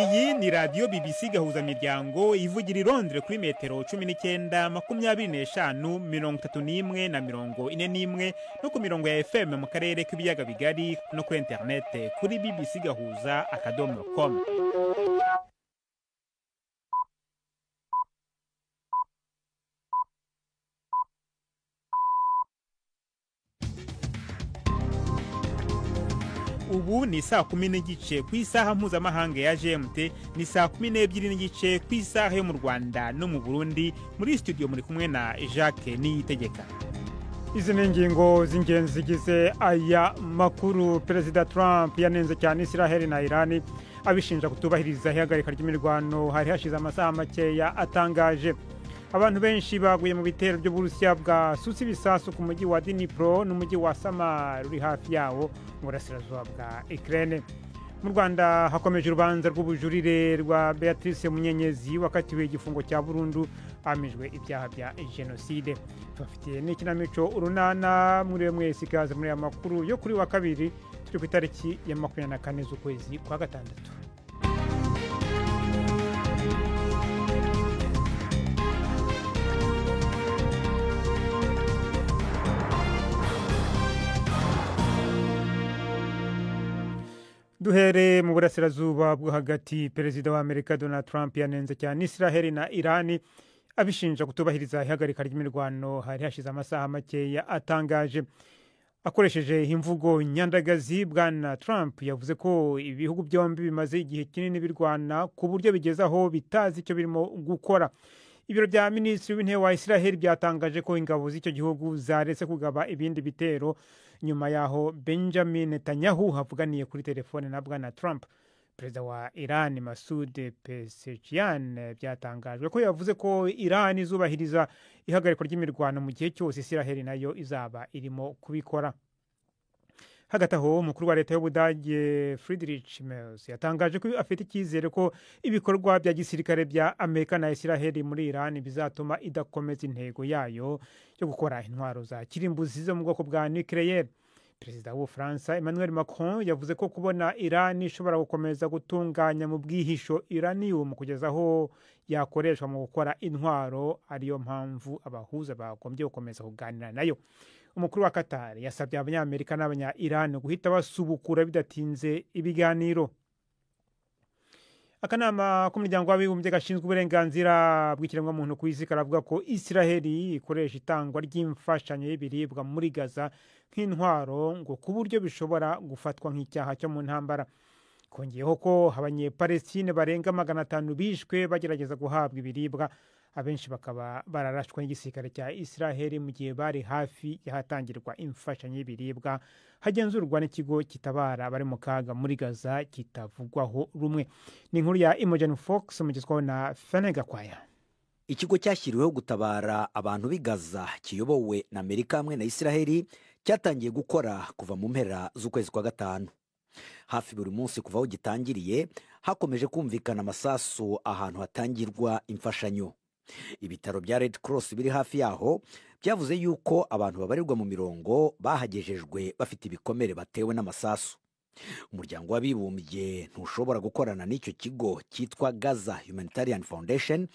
Iyi ni radiyo BBC Gahuzamiryango ivugira i Londres kuri metero 19, 25, 31 na 41, no ku mirongo ya FM mu karere k'ibiyaga bigari, no kuri interinete kuri bbcgahuza.com. Ubu ni 10:30 ku isaha mpuzamahanga ya GMT, ni 12:30 ku isaha yo mu Rwanda no mu Burundi. Muri studio muri kumwe na Jacques Niyitegeka. Izi ni ingingo z'ingenzi zigize aya makuru. Perezida Trump yanenze cyane Israel na Iran, abishinja kutubahiriza ihagarika ry'imirwano hari hashize amasaha makeya atangaje. Abantu benshi baguye mu bitero by'Uburusiya bwasutse ibisasu ku mujyi wa Dnipro n'umujyi wa Samara uri hafi yawo mu burasirazuba bwa Ukraine. Mu Rwanda hakomeje urubanza rw'ubujurire rwa Beatrice Munyenyezi wakatiwe igifungo cya burundu amijwe ibyaha bya jenoside. Tubafitiye n'ikinamico Urunana. Muri mwese ikaze muri aya makuru yo kuri wa kabiri, turi ku itariki ya 24 z'ukwezi kwa gatandatu. Duhere mu burasirazuba bwo hagati. Perezida wa Amerika Donald Trump yanenze cyane Israel na Iran, abishinja kutubahiriza ihagarika ry'imirwano hari hashize amasaha makeya atangaje. Akoresheje imvugo nyandagazi, Bwana Trump yavuze ko ibihugu byombi bimaze igihe kinini birwana ku buryo bigeze aho bitazi icyo birimo gukora. Ibiro bya Minisitiri w'Intebe wa Israel byatangaje ko ingabo z'icyo gihugu zaretse kugaba ibindi bitero nyuma yaho Benjamin Netanyahu havuganiye kuri telefone na Bwana Trump. Perezida wa Iran Masoud Pezeshkian byatangajwe ko yavuze ko Iran izubahiriza ihagarikwa ry'imirwano mu gihe cyose Israel nayo izaba irimo kubikora. Hagati aho, umukuru wa leta y'Ubudage Friedrich Merz yatangaje ko afite icyizere ko ibikorwa bya gisirikare bya Amerika na Israel muri Iran bizatuma idakomeza intego yayo yo gukora intwaro za kirimbuzi zo mu bwoko bwa nucléaire. Perezida w'Ubufaransa Emmanuel Macron yavuze ko kubona Iran ishobora gukomeza gutunganya mu bwihisho uranium kugeza aho yakoreshwa mu gukora intwaro ariyo mpamvu abahuza bagombye gukomeza kuganira nayo. Umukuru wa Qatar yasabye Abanyamerika n'Abanya Iran guhita basubukura bidatinze ibiganiro. Akanama k'umuryango w'abibumbye gashinzwe uburenganzira bw'ikiremwamuntu ku isi karavuga ko Israel ikoresha itangwa ry'imfashanyo y'ibiribwa muri Gaza nk'intwaro, ngo ku buryo bishobora gufatwa nk'icyaha cyo mu ntambara. Kongeyeho ko Abanyepalestine barenga 500 bishwe bagerageza guhabwa ibiribwa, abenshi bakaba bararashwe n'igisirikare cya Israel mu gihe bari hafi y'ahatangirwa imfashanyo y'ibiribwa hagenzurwa n'ikigo kitabara abari mu kaga muri Gaza kitavugwaho rumwe. Ni inkuru ya Imogen Fox mugezwaho na Fene Gakwaya. Ikigo cyashyiriweho gutabara abantu b'i Gaza kiyobowe na Amerika hamwe na Israel cyatangiye gukora kuva mu mpera z'ukwezi kwa gatanu. Hafi buri munsi kuva aho gitangiriye hakomeje kumvikana amasasu ahantu hatangirwa imfashanyo. Ibitaro bya Red Cross biri hafi yaho byavuze yuko abantu babarirwa mu mirongo bahagejejwe bafite ibikomere batewe n'amasasu. Umuryango w'abibumbye ntushobora gukorana n'icyo kigo cyitwa Gaza Humanitarian Foundation.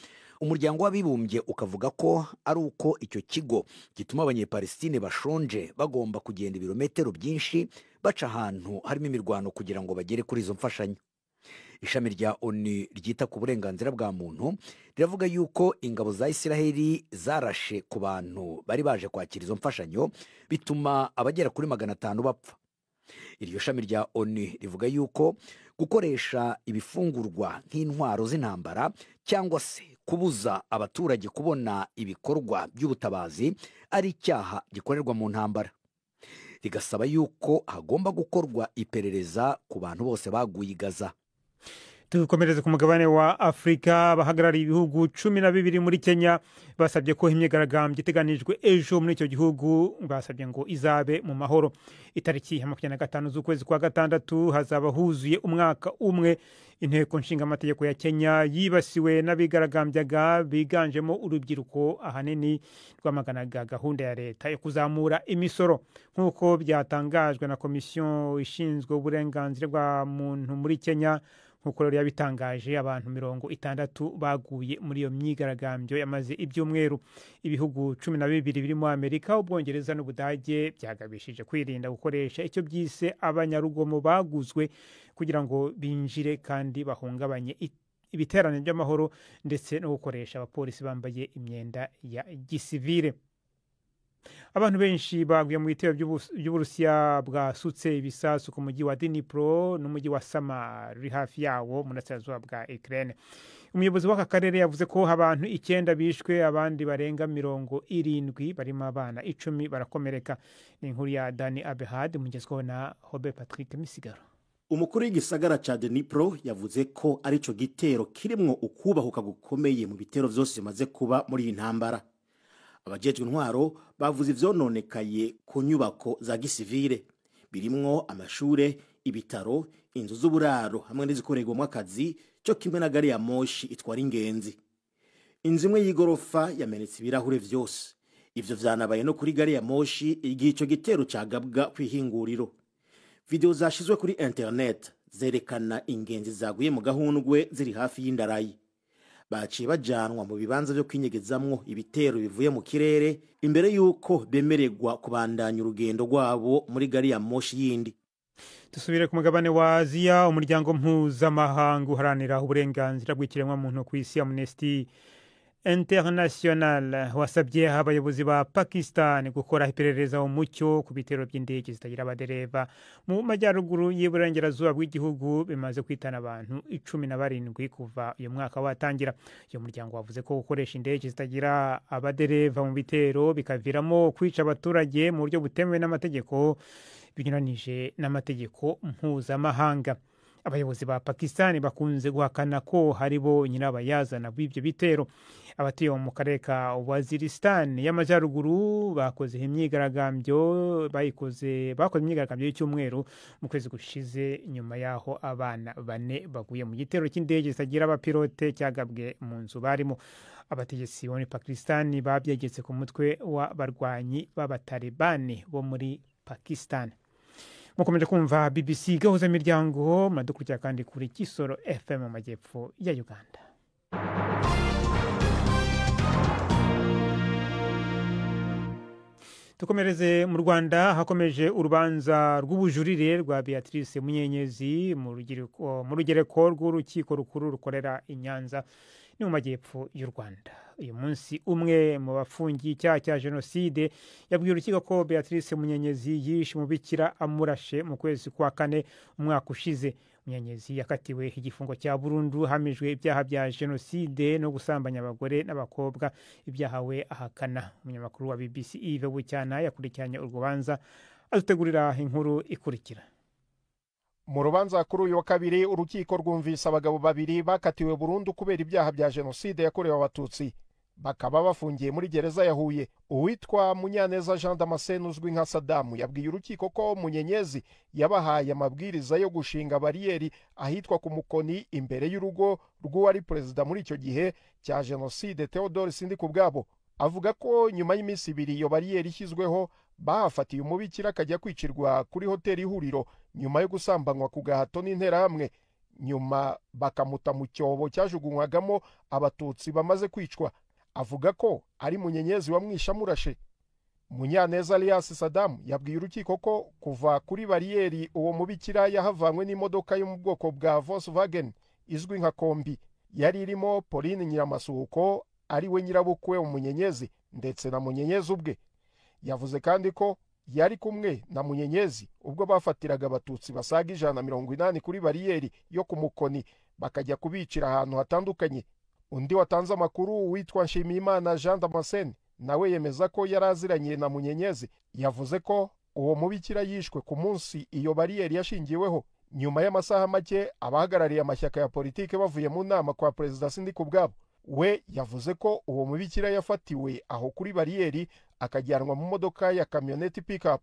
Umuryango w'abibumbye ukavuga ko ari uko icyo kigo gituma Abanyepalestine bashonje bagomba kugenda ibirometero byinshi baca ahantu harimo imirwano kugira ngo bagere kuri izo mfashanyo. Ishami rya ONU ryita ku burenganzira bwa muntu riravuga yuko ingabo za Israel zarashe ku bantu bari baje kwakira izo mfashanyo, bituma abagera kuri 500 bapfa. Iryo shami rya ONU rivuga yuko gukoresha ibifungurwa nk'intwaro z'intambara cyangwa se kubuza abaturage kubona ibikorwa by'ubutabazi ari icyaha gikorerwa mu ntambara. Rigasaba yuko hagomba gukorwa iperereza ku bantu bose baguye i Gaza. Dukomereze ku mugabane wa Afurika. Abahagarariye ibihugu 12 muri Kenya basabye ko imyigaragambyo iteganijwe ejo muri icyo gihugu basabye ngo izabe mu mahoro. Itariki ya 25 z'ukwezi kwa gatandatu hazaba huzuye umwaka umwe inteko nshingamategeko ya Kenya yibasiwe n'abigaragambyaga biganjemo urubyiruko ahanini rwamaganaga gahunda ya leta yo kuzamura imisoro, nk'uko byatangajwe na komisiyo ishinzwe uburenganzira bwa muntu muri Kenya. Nk'uko rero yabitangaje, abantu 60 baguye muri iyo myigaragambyo yamaze ibyumweru. Ibihugu 12 birimo Amerika, Ubwongereza n'Ubudage byagabishije kwirinda gukoresha icyo byise abanyarugomo baguzwe kugira ngo binjire kandi bahungabanye ibiterane by'amahoro, ndetse no gukoresha abapolisi bambaye imyenda ya gisivile. Abantu benshi baguye mu bitero by'Uburusiya bwasutse ibisasu ku mujyi wa Dnipro n'umujyi wa Samara uri hafi yawo mu burasirazuba bwa Ukraine. Umuyobozi w'aka karere yavuze ko abantu 9 bishwe, abandi barenga 70 barimo abana 10 barakomereka. Ni inkuru ya Dani Abehad mugezweho na Robert Patrick Misigaro. Umukuru w'igisagara ca Dnipro yavuze ko arico gitero kirimwo ukubahuka gukomeye mu bitero vyose bimaze kuba muri iyi ntambara. Abajejwe intwaro bavuze ivyononekaye ku nyubako za gisivile birimwo amashure, ibitaro, inzu z'uburaro hamwe n'izikorerwamwo akazi, cyo kimwe na gari ya moshi itwara ingenzi. Inzu imwe y'igorofa yamenetse ibirahure vyose. Ivyo vyanabaye no kuri gari ya moshi igihe ico gitero cagabwa kw'ihinguriro. Video zashizwe kuri internet zerekana ingenzi zaguye mu gahundwe ziri hafi y'indarayi. Baciye bajanwa mu bibanza byo kwinyegezamwo ibitero bivuye mu kirere imbere y'uko bemererwa kubandanya urugendo rwabo muri gari ya moshi yindi. Dusubire ku mugabane wa Aziya. Umuryango mpuzamahanga uharanira uburenganzira bw'ikiremwamuntu ku isi, Amnesty International, wasabye abayobozi ba Pakistan gukora iperereza mu mucyo ku bitero by'indege zitagira abadereva mu majyaruguru y'iburengerazuba bw'igihugu bimaze kwitana abantu 17 kuva uyu mwaka watangira. Uyu muryango wavuze ko gukoresha indege zitagira abadereva mu bitero bikaviramo kwica abaturage mu buryo butemewe n'amategeko binyuranije n'amategeko mpuzamahanga. Abayobozi ba Pakistan bakunze guhakana ko hari bo nyirabayazana b'ibyo bitero. Abatuye mu karere ka Waziristan y'amajyaruguru bakoze imyigaragambyo bakoze imyigaragambyo y'icyumweru mu kwezi gushize, nyuma yaho abana 4 baguye mu gitero cy'indege zitagira abapilote cyagabwe mu nzu barimo. Abategetsi bo muri Pakistan babyegetse ku mutwe w'abarwanyi b'Abatalibani bo muri Pakistan. Mukomeje kumva BBC Gahuza Miryango, muradukurikira kandi kuri Kisoro FM mu majyepfo ya Uganda. Tukomereze mu Rwanda. Hakomeje urubanza rw'ubujurire rwa Beatrice Munyenyezi mu rugereko rw'urukiko rukuru rukorera i Nyanza ni mu majyepfo y'u Rwanda. Uyu munsi umwe mu bafungiye icyaha cya jenoside yabwiye urukiko ko Beatrice Munyenyezi yishe umubikira amurashe mu kwezi kwa 4 umwaka ushize. Munyenyezi yakatiwe igifungo cya burundu hamijwe ibyaha bya jenoside no gusambanya abagore n'abakobwa, ibyaha we ahakana. Umunyamakuru wa BBC Yves Bucyana yakurikiranye urwo rubanza, adutegurira inkuru ikurikira. Mu rubanza kuri uyu wa kabiri, urukiko rwumvise abagabo 2 bakatiwe burundu kubera ibyaha bya jenoside yakorewe Abatutsi, bakaba bafungiye muri gereza ya Huye. Uwitwa Munyaneza Jean Damascene uzwi nka Sadamu yabwiye urukiko ko Munyenyezi yabahaye amabwiriza yo gushinga bariyeri ahitwa ku Mukoni imbere y'urugo rw'uwari perezida muri icyo gihe cya jenoside Theodore Sindikubwabo. Avuga ko nyuma y'iminsi 2 iyo bariyeri ishyizweho bahafatiye umubikira akajya kwicirwa kuri hoteli Ihuriro nyuma yo gusambanywa ku gahato n'interahamwe, nyuma bakamuta mu cyobo cyajugunywagamo Abatutsi bamaze kwicwa. Avuga ko ari Munyenyezi wamwishe amurashe. Munyaneza alias Sadamu yabwiye urukiko ko kuva kuri bariyeri uwo mubikira yahavanywe n'imodoka yo mu bwoko bwa Volkswagen izwi nka kombi, yari irimo Pauline Nyiramasuhuko ari we nyirabukwe Munyenyezi ndetse na Munyenyezi ubwe. Yavuze kandi ko yari kumwe na Munyenyezi ubwo bafatiraga Abatutsi basaga 180 kuri bariyeri yo ku Mukoni bakajya kubicira ahantu hatandukanye. Undi watanze amakuru witwa Nshimiyimana Jean Damascene nawe yemeza ko yaraziranye na Munyenyezi. Yavuze ko uwo mubikira yishwe ku munsi iyo bariyeri yashingiweho, nyuma y'amasaha make abahagarariye amashyaka ya politike bavuye mu nama kwa Perezida Sindikubwabo. We yavuze ko uwo mubikira yafatiwe aho kuri bariyeri akajyanwa mu modoka ya kamyoneti pickup.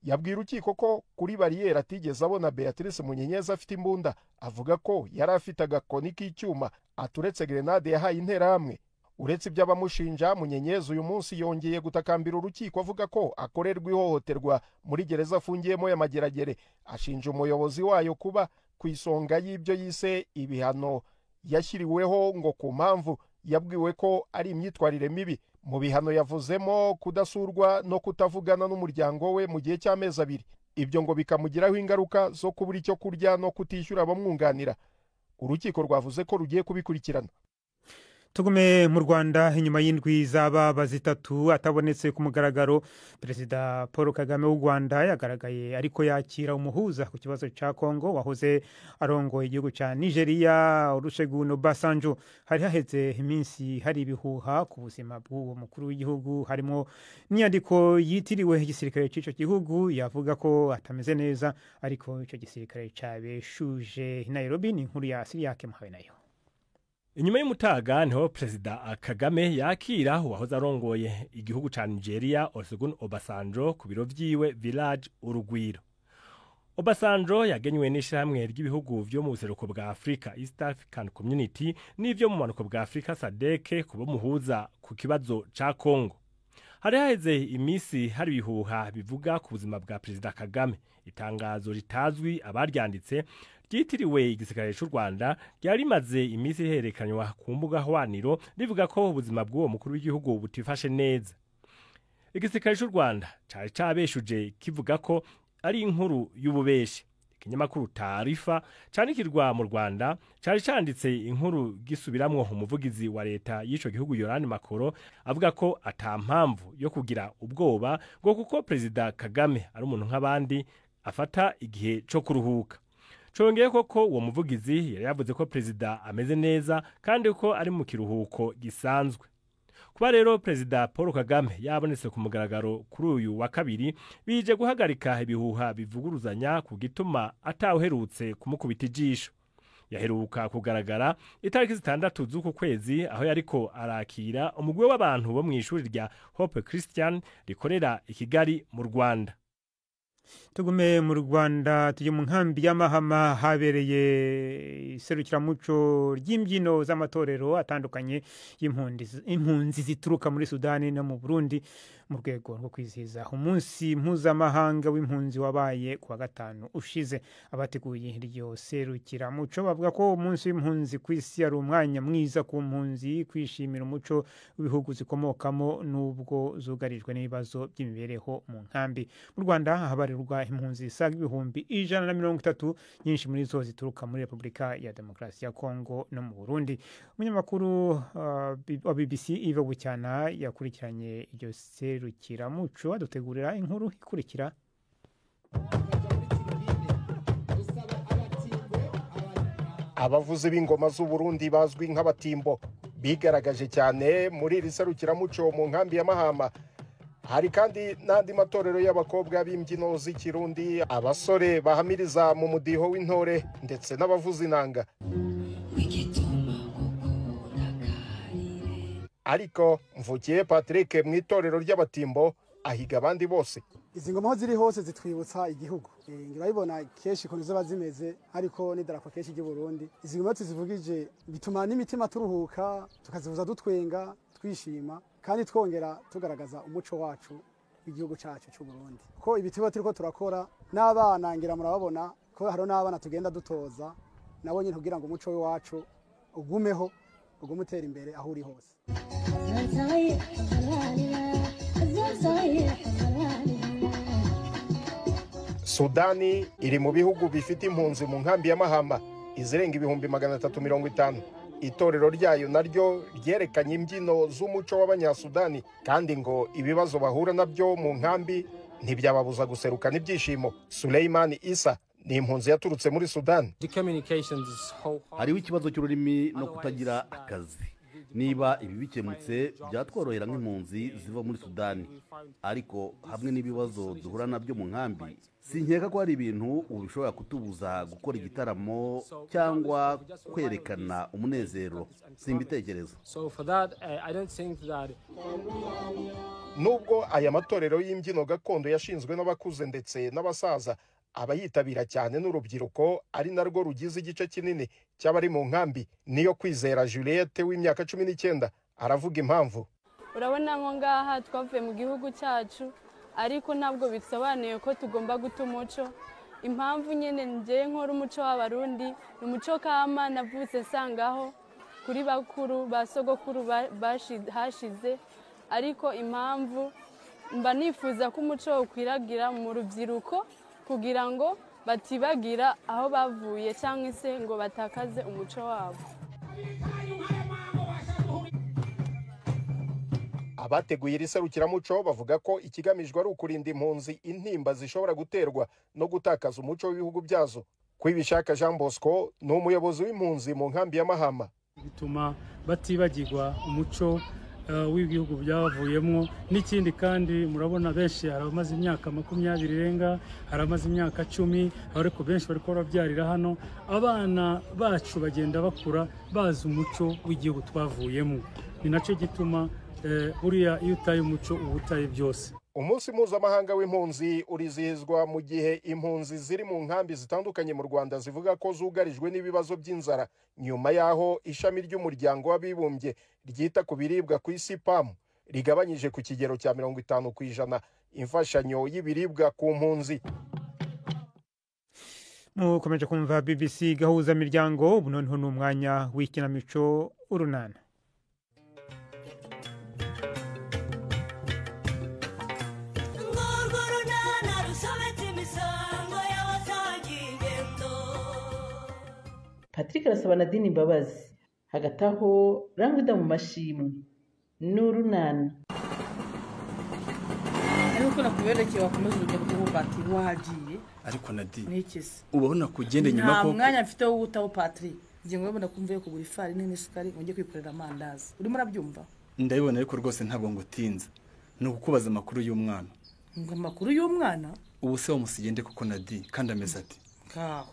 Yabwiye urukiko ko kuri bariyeri atigeze abona Beatrice Munyenyezi afite imbunda. Avuga ko yari afite agakoni k'icyuma aturetse grenade yahaye interahamwe. Uretse ibyo abamushinja, Munyenyezi uyu munsi yongeye gutakambira urukiko avuga ko akorerwa ihohoterwa muri gereza afungiyemo ya Mageragere. Ashinja umuyobozi wayo kuba ku isonga y'ibyo yise ibihano yashyiriweho ngo ku mpamvu yabwiwe ko ari imyitwarire mibi. Mu bihano yavuzemo kudasurwa no kutavugana n'umuryango we mu gihe cy'amezi 2. Ibyo ngo bikamugiraho ingaruka zo kubura icyo kurya no kutishyura abamwunganira. Urukiko rwavuze ko rugiye kubikurikirana. Tugume mu Rwanda. Inyuma y'indwi z'ababa 3 atabonetse ku mugaragaro, Perezida Paul Kagame w'u Rwanda yagaragaye ariko yakira umuhuza ku kibazo cya Kongo wahoze arongoye igihugu cya Nigeria, Olusegun Obasanjo. Hari haheze iminsi hari ibihuha ku buzima bw'uwo mukuru w'igihugu, harimo n'inyandiko yitiriwe igisirikare cy'icyo gihugu yavuga ko atameze neza, ariko icyo gisirikare cyabeshuje. Nairobi ni inkuru ya Siriyake Muhawe nayo. Inyuma y'umutaga niho Perezida Kagame yakira uwahoze arongoye igihugu ca Nigeria, Olusegun Obasanjo, ku biro vyiwe Village Urugwiro. Obasanjo yagenywe n'ishirahamwe ry'ibihugu vyo mu buseruko bwa Afrika, East African Community, n'ivyo mu manuko bwa Afrika, SADC, kuba muhuza ku kibazo ca Kongo. Hari haheze imisi hari ibihuha bivuga ku buzima bwa Perezida Kagame. Itangazo ritazwi abaryanditse ryitiriwe igisirikare cy'u Rwanda ryari rimaze iminsi ihererekanywa ku mbuga hwaniro rivuga ko ubuzima bw'uwo mukuru w'igihugu butifashe neza. Igisirikare cy'u Rwanda cari cabeshuje kivuga ko ari inkuru y'ububeshi. Ikinyamakuru Taarifa candikirwa mu Rwanda cari canditse inkuru gisubiramwo umuvugizi wa leta y'ico gihugu Yohani Makoro avuga ko ata mpamvu yo kugira ubwoba ngo kuko Perezida Kagame ari umuntu nk'abandi afata igihe co kuruhuka. Congeye koko uwo muvugizi yari yavuze ko perezida ameze neza kandi ko ari mu kiruhuko gisanzwe. Kuba rero Perezida Paul Kagame yabonetse ku mugaragaro kuri uyu wa kabiri bije guhagarika ibihuha bivuguruzanya ku gituma atawuherutse kumukubita ijisho. Yaheruka kugaragara itariki 6 z'uku kwezi aho yariko arakira umugwi w'abantu bo mu ishuri rya Hope Christian rikorera i Kigali mu Rwanda. Tugume mu Rwanda, tujye mu nkambi y'Amahama habereye iserukiramuco ry'imbyino z'amatorero atandukanye y'impunzi zituruka muri Sudani no mu Burundi mu rwego rwo kwizihiza umunsi mpuzamahanga w'impunzi wabaye kuwa 5 ushize. Abateguye iryo serukiramuco bavuga ko umunsi w'impunzi ku isi ari umwanya mwiza ku mpunzi kwishimira umuco w'ibihugu zikomokamo n'ubwo zugarijwe n'ibibazo by'imibereho mu nkambi. Mu Rwanda habarirwa impunzi zisaga 130,000, nyinshi muri zo zituruka muri Repubulika ya Demokarasi ya Kongo no mu Burundi. Umunyamakuru wa BBC Yves Bucyana yakurikiranye iryo serukiramuco adutegurira inkuru ikurikira. Abavuzi b'ingoma z'u Burundi bazwi nk'abatimbo bigaragaje cyane muri iri serukiramuco mu nkambi ya Mahama. Hari kandi n'andi matorero y'abakobwa b'imbyino z'ikirundi, abasore bahamiriza mu mudiho w'intore ndetse n'abavuza inanga. Ariko Mvukiye Patrick mu itorero ry'abatimbo ahiga abandi bose. Izi ngoma ziri hose zitwibutsa igihugu. Ngirabibona kenshi ukuntu ziba zimeze, ariko n'idarapo kenshi ry'u Burundi. Izi ngoma tuzivugije bituma n'imitima turuhuka, tukazivuza dutwenga, twishima kandi twongera tugaragaza umuco wacu w'igihugu cyacu cy'u Burundi. Ko ibitiba turiko turakora n'abana ngira murababona ko haro n'abana tugenda dutoza nabo nyine kugira ngo umuco wacu ugumeho, ugume utera imbere aho uri hose. Sudani iri mu bihugu bifite impunzi mu nkambi ya Mahama izirenga 350,000. Itorero ryayo naryo ryerekanye imbyino z'umuco w'abanyasudani kandi ngo ibibazo bahura nabyo mu nkambi ntibyababuza guserukana ibyishimo. Suleiman Isa ni impunzi yaturutse muri Sudani. Hariho ikibazo cy'ururimi no kutagira akazi. Niba ibi bikemutse byatworohera nk'impunzi ziva muri Sudani, ariko hamwe n'ibibazo duhura nabyo mu nkambi sinkeka ko hari ibintu ubu bishobora kutubuza gukora igitaramo cyangwa kwerekana umunezero, simbitekereza. Nubwo aya matorero y'imbyino gakondo yashinzwe n'abakuze ndetse n'abasaza, abayitabira cyane n'urubyiruko ari narwo rugize igice kinini cy'abari mu nkambi. Niyo Kwizera Juliette w'imyaka 19 aravuga impamvu. Urabona nko ngaha twavuye mu gihugu cyacu, ariko ntabwo bisobanuye ko tugomba guta umuco. Impamvu nyine ngiye nkora umuco w'Abarundi ni umuco kama navutse nsangaho kuri bakuru ba sogokuru hashize, ariko impamvu mba nifuza ko umuco ukwiragira mu rubyiruko kugira ngo batibagira aho bavuye cyangwa se ngo batakaze umuco wabo. Abateguye iri serukiramuco bavuga ko ikigamijwe ari ukurinda impunzi intimba zishobora guterwa no gutakaza umuco w'ibihugu byazo. Kwibishaka Jean Bosco ni umuyobozi w'impunzi mu nkambi ya Mahama. Bituma batibagirwa umuco w'ibihugu byavuyemo. N'ikindi kandi murabona benshi hari abamaze imyaka 20 irenga, hari abamaze imyaka 10, ariko benshi bariko barabyarira hano. Abana bacu bagenda bakura bazi umuco w'igihugu twavuyemo, ni nacyo gituma buriya iyo utaye umuco uba utaye byose. Umunsi mpuzamahanga w'impunzi urizihizwa mu gihe impunzi ziri mu nkambi zitandukanye mu Rwanda zivuga ko zugarijwe n'ibibazo by'inzara, nyuma y'aho ishami ry'umuryango w'abibumbye ryita ku biribwa ku isi PAM rigabanyije ku kigero cya 50% imfashanyo y'ibiribwa ku mpunzi. Mukomeje kumva BBC Gahuza Miryango. Ubu noneho ni umwanya w'ikinamico Urunana. Patrick arasaba Nadine imbabazi, hagati aho Rangwida mu mashimwe n'Urunana. Ariko nakuberekeye wakomeza urugendo rw'ububati wagiye. Ariko Nadine ubabona kugenda nyuma ko nta mwanya mfite wo gutaho Patrick, ngiye ngobona kumvuye kugura ifarini n'isukari ngo njye kwikorera amandazi. Urimo urabyumva? Ndabibona ariko rwose ntabwo ngutinza, ni ukukubaza amakuru y'umwana. Ngo amakuru y'umwana? Ubu se wamusigende kuko Nadine kandi ameze ati ngaho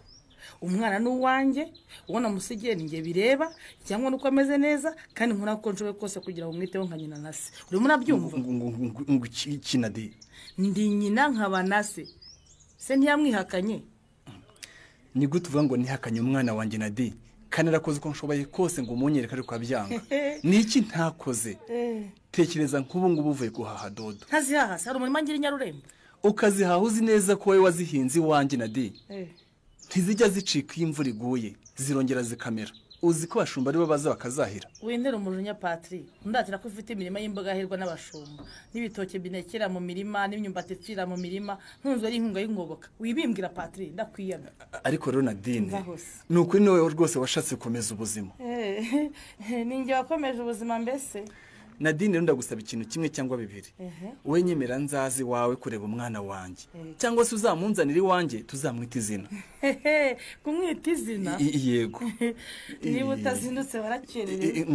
umwana ni uwanjye, uwo namusigiye ni njye bireba, cyangwa nuko ameze neza kandi nkora ko nshoboye kose kugira ngo umwiteho nka nyina na se. Urimo urabyumva? Ngo iki Nadine? Ndi nyina nkaba na se. Se ntiyamwihakanye? Ni gute uvuga ngo nihakanye umwana wanjye Nadine kandi narakoze uko nshoboye kose ngo umunyereke ariko abyanga? Ni iki ntakoze? Tekereza nk'ubu ngubu uvuye guhaha dodo. Ntazihaha se, hari umurima ngira Nyarurembo. Ukazihaha uzi neza ko wowe wazihinze iwanjye Nadine. Ntizijya zicika iyo imvura iguye, zirongera zikamera. Uzi ko abashumba aribo baza bakazahira. Wintera umujinya Patrick, ndatira ko ufite imirima y'imboga ahirwa n'abashumba, n'ibitoke binekera mu mirima, n'imyumbati ipfira mu mirima, ntunzwe ari inkunga y'ingoboka. Wibimbwira Patrick, ndakwiyama. Ariko rero Nadine, ni ukuri niwe rwose washatse gukomeza ubuzima. Ninjye wakomeje ubuzima mbese. Nadine rero ndagusaba ikintu kimwe cyangwa bibiri. Wowe nyemera nzazi wawe kureba umwana wanjye, cyangwa se uzamunzanira iwanjye tuzamwita izina. Kumwita izina? Yego. Niba utazindutse warakererewe.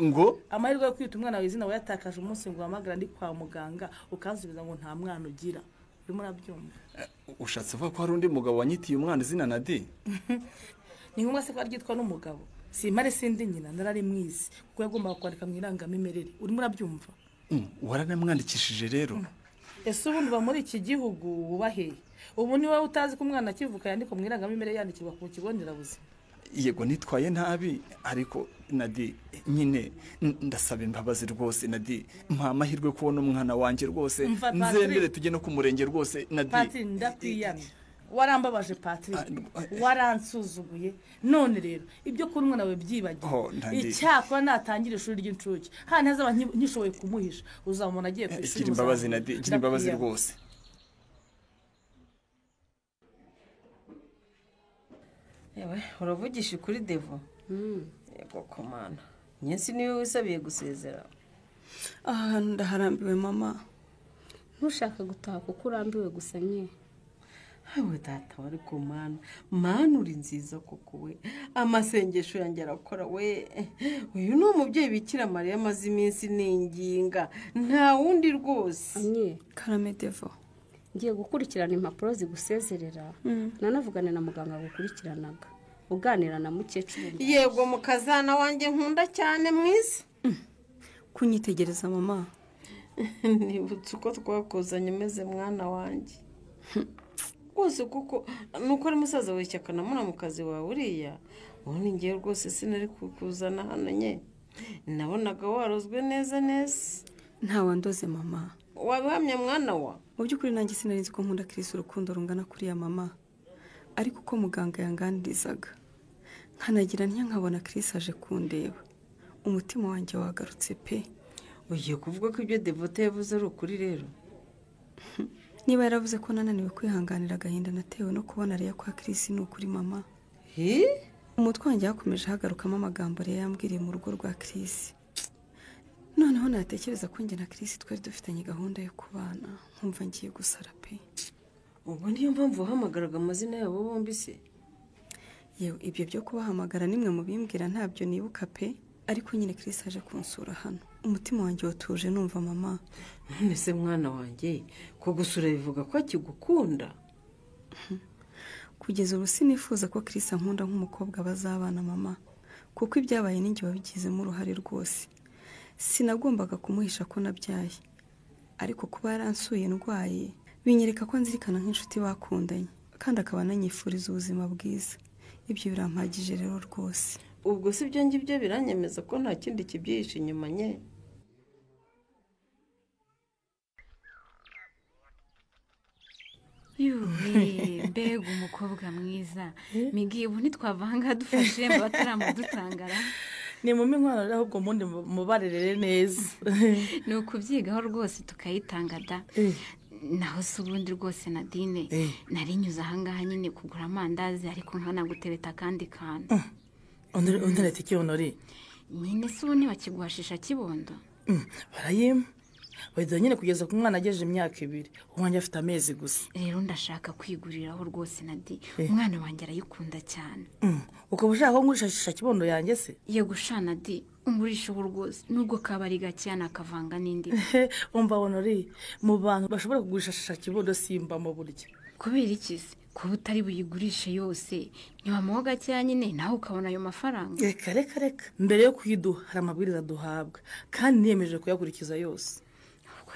Ngo amahirwe yo kwita umwana wawe izina wayatakaje umunsi ngo uhamagara ndi kwa muganga ukansubiza ngo nta mwana ugira. Urimo urabyumva? Ushatse uvuga ko hari undi mugabo wanyitiye umwana izina Nadine? Ni ngombwa se ko aryitwa n'umugabo? Simare sindi nyina narari mwizi kuko yagombaga kwandika mu irangamimerere. Urimo urabyumva? Waranamwandikishije rero? Ese ubundi uba muri iki gihugu wubaheye? Ubu ni wowe utazi ko umwana akivuka yandikwa mu irangamimerere yandikirwa ku kigo nderabuzima? Yego nitwaye nabi, ariko Nadi nyine ndasaba imbabazi rwose. Nadi mpa amahirwe kubona umwana wanjye rwose, nzemere tujye no ku murenge rwose. Nadi Patrick ndakwiyamye, warambabaje Patrick, waransuzuguye. None rero ibyo kuri umwana we byibagiwe. Icyakora natangira ishuri ry'incuke hano hazaba ntishoboye kumuhisha, uzamubona agiye ku ishuri. Gira imbabazi Nadi, gira imbabazi rwose. Yewe uravugisha ukuri Devo? Yego komana, nyinsi niwe wisabiye gusezera. Aha hantu ndaharambiwe mama. Ntushaka gutaha kuko urambiwe gusa nye. Hawe data wari komana, mana uri nziza koko we. Amasengesho yanjye arakora we. Uyu ni umubyeyi Bikira Mariya amaze iminsi ninginga, nta wundi rwose. Nye karame Devo, ngiye gukurikirana impapuro zigusezerera, nanavugana na muganga gukurikiranaga, uganira na mukecuru. Yego mukazana wanjye nkunda cyane mwiza. Kunyitegereza mama. Nibutse uko twakozanye meze mwana wanjye. Rwose kuko nuko ari musaza w'ishyaka na muramukazi wawe uriya, ubundi ngiye rwose sinari kukuzana hano nye. Nabonaga warozwe neza neza. Ntawandoze mama. Wabihamya mwana wa? Mu by'ukuri nanjye sinari nzi ko nkunda Chris urukundo rungana kuriya mama. Ariko uko muganga yanganirizaga nkanagira ntya nkabona Chris aje kundeba, umutima wanjye wagarutse pe. Ugiye kuvuga ko ibyo Devote yavuze ari ukuri rero? Niba yaravuze ko nananiwe kwihanganira agahinda natewe no kubona Leya kwa Chris, ni ukuri mama. Umutwe wanjye hakomeje hagarukamo amagambo Leya yambwiriye mu rugo rwa Chris. Noneho natekereza ko njye na Chris twari dufitanye gahunda yo kubana, nkumva ngiye gusara pe. Ubwo niyo mpamvu wahamagaraga amazina yabo bombi se? Yewe, ibyo byo kubahamagara nimwe mu bimbwira ntabyo nibuka pe. Ariko nyine Chris aje kunsura hano, umutima wanjye watuje numva mama. None se mwana wanjye, ko gusura bivuga ko akigukunda? Kugeza ubu sinifuza ko Chris ankunda nk'umukobwa bazabana mama, kuko ibyabaye ninjye wabigizemo uruhare rwose. Sinagombaga kumuhisha ko nabyaye, ariko kuba yaransuye ndwaye binyereka ko nzirikana nk'inshuti bakundanye, kandi akaba ananyifuriza ubuzima bwiza. Ibyo birampagije rero rwose. Ubwo si ibyo ngibyo biranyemeza ko nta kindi kibyihishe inyuma nye. Yuwe, mbega umukobwa mwiza. Migi, ubu ntitwava ahangaha dufashe irembo bataramudutangara. Ni mu inkwano rero, ahubwo mundi mubarerere neza. Ni ukubyigaho rwose tukayitanga da. Naho se ubundi rwose Nadine, narinyuze ahangaha nyine kugura amandazi, ariko nkanagutereta akandi kantu. Untereta iki Honori? Nyine se ubu ntibakiguhashisha kibondo? Barayima wenda nyine kugeza ku mwana agejeje imyaka 2, uwanjye afite amezi gusa. Rero ndashaka kwiguriraho rwose Nadi, umwana wanjye arayikunda cyane. Ukaba ushaka ko ngurisha kibondo yanjye se? Yego sha Nadi, ungurishaho rwose, nubwo kaba ari gakeya nakavanga n'indi. Umva Honori, mu bantu bashobora kugurisha kibondo simba mu buryo. Kubera iki se? Kuba utari buyigurishe yose, ntiwamuha gakeya nyine nawe ukabona ayo mafaranga. Reka reka reka, mbere yo kuyiduha hari amabwiriza duhabwa, kandi niyemeje kuyakurikiza yose.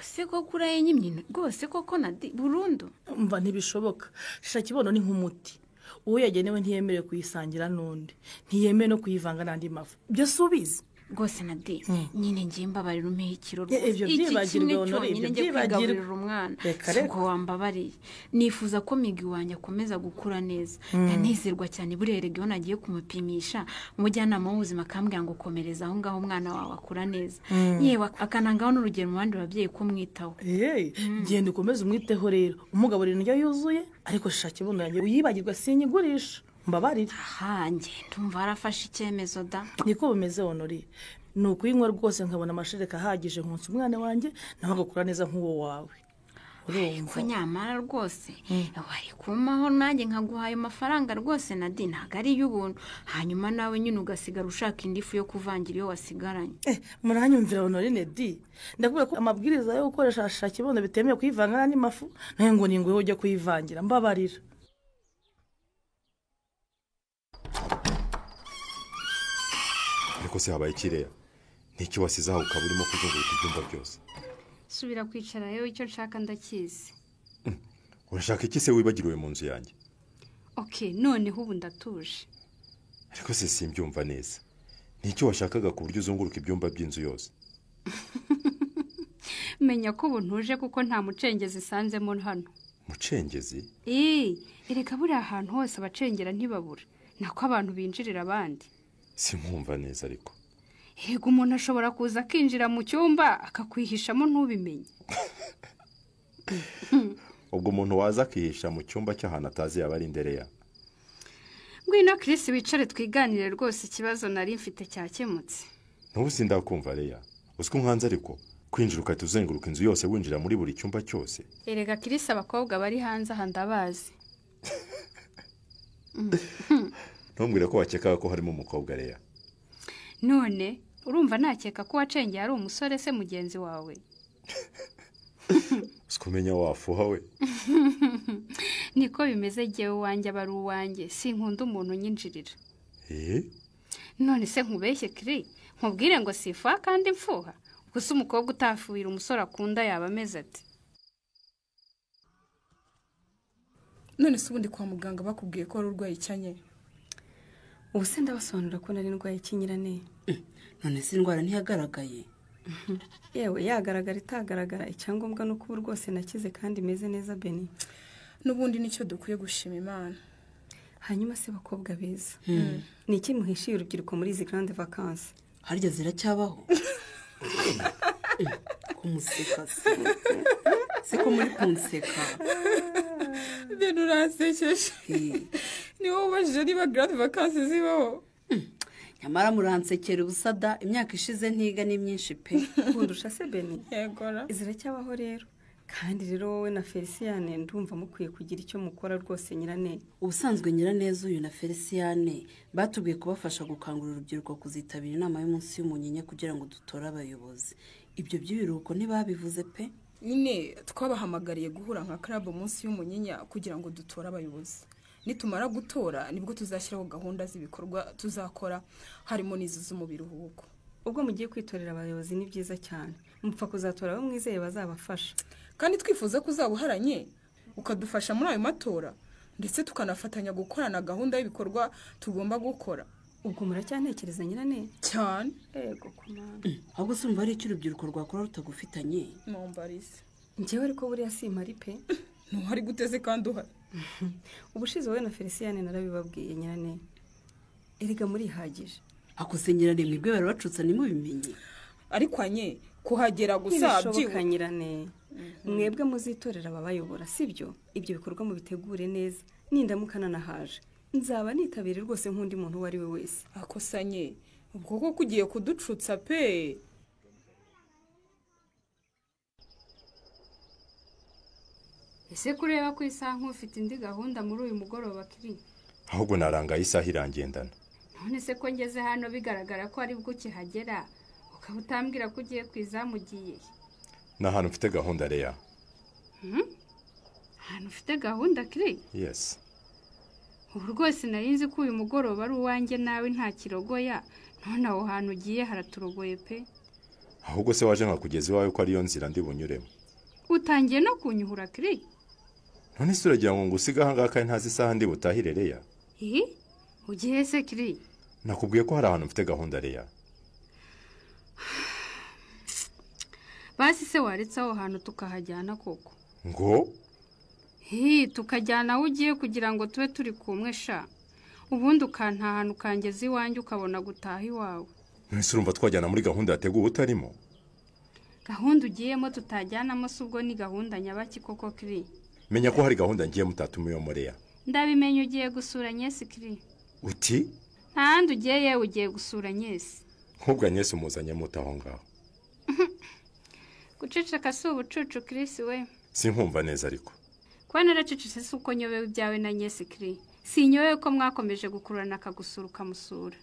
Se koko urayenyimye rwose koko Nadi burundu? Umva ntibishoboka. Shisha kibondo ni nk'umuti, uwo yagenewe ntiyemerewe kuyisangira n'undi, ntiyemewe no kuyivanga n'andi mafu. Ibyo si ubizi rwose Nadi? Nyine ngiye mbabarira umpehe ikiro rwose. Ibyo byibagirwe Honori, ibyo byibagirwe umwana. Siko wambabariye. Nifuza ko Migi wanjye akomeza gukura neza. Ndanezerwa cyane buriya erega iyo nagiye kumupimisha, umujyanama w'ubuzima akambwira ngo komereza aho ngaho umwana wawe akura neza. Yewe akanangaho n'urugero mu bandi babyeyi ko mwitaho. Genda ukomeze umwiteho rero, umugaburira indyo yuzuye, ariko shisha kibondo yanjye uyibagirwa sinyigurisha. Mbabarira. Aha, njye ndumva warafashe icyemezo da. Niko bimeze Honori, ni ukuyinywa rwose nkabona amashereka ahagije nkonsa umwana wanjye, nawe agakura neza nk'uwo wawe. Ariko nyamara rwose wari kumpaho nanjye nkaguha ayo mafaranga rwose Nadi, ntabwo ari iy'ubuntu. Hanyuma nawe nyine ugasigara ushaka indi fu yo kuvangira iyo wasigaranye. Muranyumvira Honorine di, ndakubwira ko amabwiriza yo gukoresha shisha kibondo bitemewe kuyivanga n'andi mafu, nawe ngo ni nguhe ujye kuyivangira. Mbabarira. Ariko se habaye ikireya? Niki wasize aho ukaba urimo kuzunguruka ibyumba byose? Subira kwicara yewe, icyo nshaka ndakizi. Urashaka iki se wibagiriwe mu nzu yanjye? Okay, noneho ubu ndatuje. Ariko se simbyumva neza. Niki washakaga ku buryo uzunguruka ibyumba by'inzu yose? Menya ko ubu ntuje kuko nta mucengezi isanzemo hano. Mucengezi? Erega buriya ahantu hose abacengera ntibabura, nako abantu binjirira abandi. Simwumva neza ariko. Erega umuntu ashobora kuza akinjira mu cyumba akakwihishamo ntubimenye. Ubwo umuntu waza akihisha mu cyumba cy'ahantu atazi yaba ari ndereya. Ngwino Chris wicare twiganire rwose, ikibazo nari mfite cyakemutse. N'ubu sindakumva Leya. Uziko nkanze ariko kwinjira ukahita uzenguruka inzu yose winjira muri buri cyumba cyose. Erega Chris, abakobwa bari hanze aha ndabazi. Ntumbwire ko wakekaga ko harimo umukobwa Leya. None urumva nakeka ko wacengeye ari umusore se mugenzi wawe? Sikumenya wafuha we. Niko bimeze, jyewe uwanjye aba ari uwanjye, sinkunda umuntu unyinjirira. None se nkubeshye Kiri, nkubwire ngo sifuha kandi mfuha? Gusa umukobwa utafuhira umusore akunda yaba ameze ati. None se ubundi kwa muganga bakubwiye ko wari urwaye icyanye? Ubu se ndabasobanurira ko nari ndwaye ikinyirane. None se indwara ntiyagaragaye? Yewe yagaragara itagaragara, icyangombwa ni uko ubu rwose nakize kandi meze neza Beni. N'ubundi nicyo dukwiye gushima Imana. Hanyuma se bakobwa beza, ni iki muhishiye urubyiruko muri izi grande vacances? Harya ziracyabaho? Kumuseka se ko muri kunseka? Bene uransekeje. Ni wowe ubajije niba grande vacances zibaho. Nyamara muransekera ubusada, imyaka ishize ntiga ni myinshi pe. Kundusha se Beni? Yegora. Ziracyabaho rero. Kandi rero wowe na Feliciane ndumva mukwiye kugira icyo mukora rwose Nyirane. Ubusanzwe Nyiraneza uyu na Feliciane batubwiye kubafasha gukangurira urubyiruko kuzitabira inama y'umunsi y'umunyinya kugira ngo dutore abayobozi. Ibyo by'ibiruhuko ntibabivuze pe. Nyine twabahamagariye guhura nka club umunsi y'umunyinya kugira ngo dutore abayobozi. Nitumara gutora nibwo tuzashyiraho gahunda z'ibikorwa tuzakora, harimo n'izo zo mu biruhuko. Ubwo mugiye kwitorera abayobozi ni byiza cyane. Mupfa kuzatora abo mwizeye bazabafasha. Kandi twifuza ko uzabuharanye ukadufasha muri ayo matora, ndetse tukanafatanya gukorana gahunda y'ibikorwa tugomba gukora. Ubwo muracyantekereza Nyirane? Cyane. Ego kumana. Ahubwo se umva ari icyo urubyiruko rwakora rutagufitanye? Mumbarize. Njyewe ariko buriya simpari pe. Ntuhari guteze kandi uhari. Ubushize wowe na Feliciane narabibabwiye Nyirane. Erega murihagije. Akose Nyirane mwebwe barabacutsa ntimubimenye. Ariko anye kuhagera gusa byibushoboka Nyirane. Mwebwe muzitorera ababayobora sibyo? Ibyo bikorwa mubitegure neza. Nindamukana nahaje nzaba nitabire rwose nk'undi muntu uwo ari we wese. Akosanye ubwo koko ugiye kuducutsa pe. Ese kureba ku isaha nk'ufite indi gahunda muri uyu mugoroba kiri? Ahubwo narangaye isaha irangendana. None se ko ngeze hano bigaragara ko ari bwo ukihagera, ukaba utambwira ko ugiye ku izamu ugiye? Ni ahantu mfite gahunda Leya. Ahantu ufite gahunda kiri? Yes. Ubu rwose nari nzi ko uyu mugoroba ari uwanjye nawe nta kirogoya, none aho hantu ugiye haraturogoye pe. Ahubwo se waje nkakugeza iwawe ko ariyo nzira ndi bunyuremo? Utangiye no kunyuhura kiri? None se uragira ngo ngusiga aha ngaha kandi ntazi isaha ndi butahire Leya? Ihi? Ugiye se kiri? Nakubwiye ko hari ahantu mfite gahunda Leya. Basi se waretse aho hantu tukahajyana koko? Ngo? Hi, tukajyana aho ugiye kugira ngo tube turi kumwe sha. Ubundi ukantahana ukangeza iwanjye ukabona gutaha iwawe. None se urumva twajyana muri gahunda yateguwe utarimo? Gahunda ugiyemo tutajyanamo se ubwo ni gahunda nyabaki koko kiri? Menya ko hari gahunda ngiye mutatumiwemo Leya. Ndabimenya ugiye gusura Nyesi kiri. Uti? Nta handi ugiye yewe, ugiye gusura Nyesi. Nk'ubwo Nyesi umuzanye muto aho ngaho. Guceceka si ubucucu Chris we. Sinkumva neza ariko. Kuba naracecetse si uko nyobewe ibyawe na Nyesi kiri. Sinyobewe ko mwakomeje gukururana akagusura ukamusura.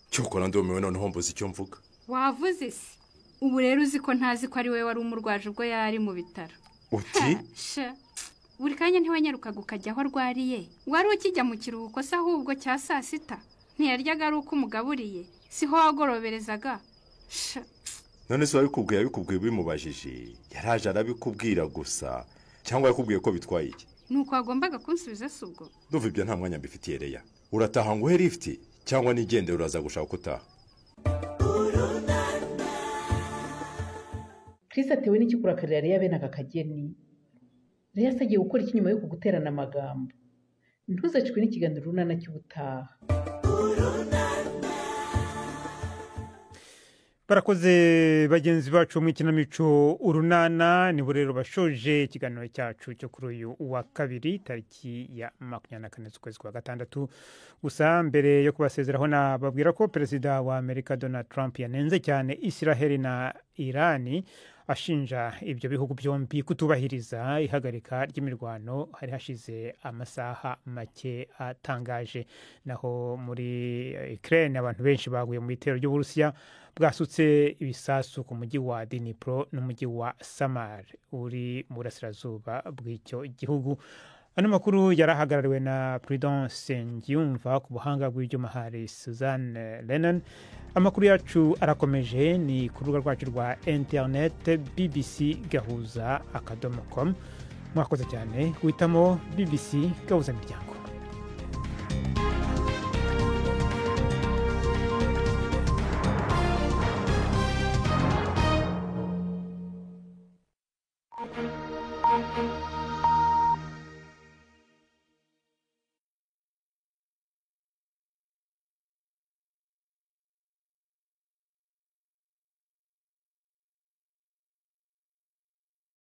Cyokora ndumiwe noneho mbuze icyo mvuga. Wavuze se? Ubu rero uzi ko ntazi ko ari we wari umurwaje ubwo yari mu bitaro. Uti? Sha. Buri kanya ntiwanyarukaga ukajya aho arwariye. Wari ukijya mu kiruhuko se ahubwo cya saa sita? Ntiyaryaga ari uko umugaburiye. Siho wagoroberezaga. Sha. None se wabikubwiye abikubwiye bimubajije? Yaraje arabikubwira gusa cyangwa yakubwiye ko bitwaye iki? Nuko wagombaga kunsubiza se ubwo? Ndumva ibyo nta mwanya mbifitiye Leya. Urataha nguhe lift cyangwa nigendera uraza gushaka utaha? Chris atewe n'iki kurakarira Leya bene aka kageni? Leya se agiye gukora iki nyuma yo kuguterana amagambo? Ntuzacikwe n'ikiganiro Urunana cy'ubutaha. Barakoze bagenzi bacu mu ikinamico Urunana. Nibo rero bashoje ikiganiro cyacu cyo kuri uyu wa kabiri tariki ya 24 z'ukwezi kwa gatandatu. Gusa mbere yo kubasezeraho nababwira ko Perezida wa Amerika Donald Trump yanenze cyane Israel na Irani, ashinja ibyo bihugu byombi kutubahiriza ihagarika ry'imirwano hari hashize amasaha make atangaje. Naho muri Ukraine abantu benshi baguye mu bitero by'Uburusiya bwasutse ibisasu ku mujyi wa Dnipro n'umujyi wa Samar uri mu burasirazuba bw'icyo gihugu. Ano makuru yarahagarariwe na Prudence Ngiyumva, ku buhanga bw'ibyuma hari Suzanne Lennon. Amakuru yacu arakomeje ni ku rubuga rwacu rwa internet bbc.gahuza.com. Mwakoze cyane guhitamo BBC Gahuza Miryango.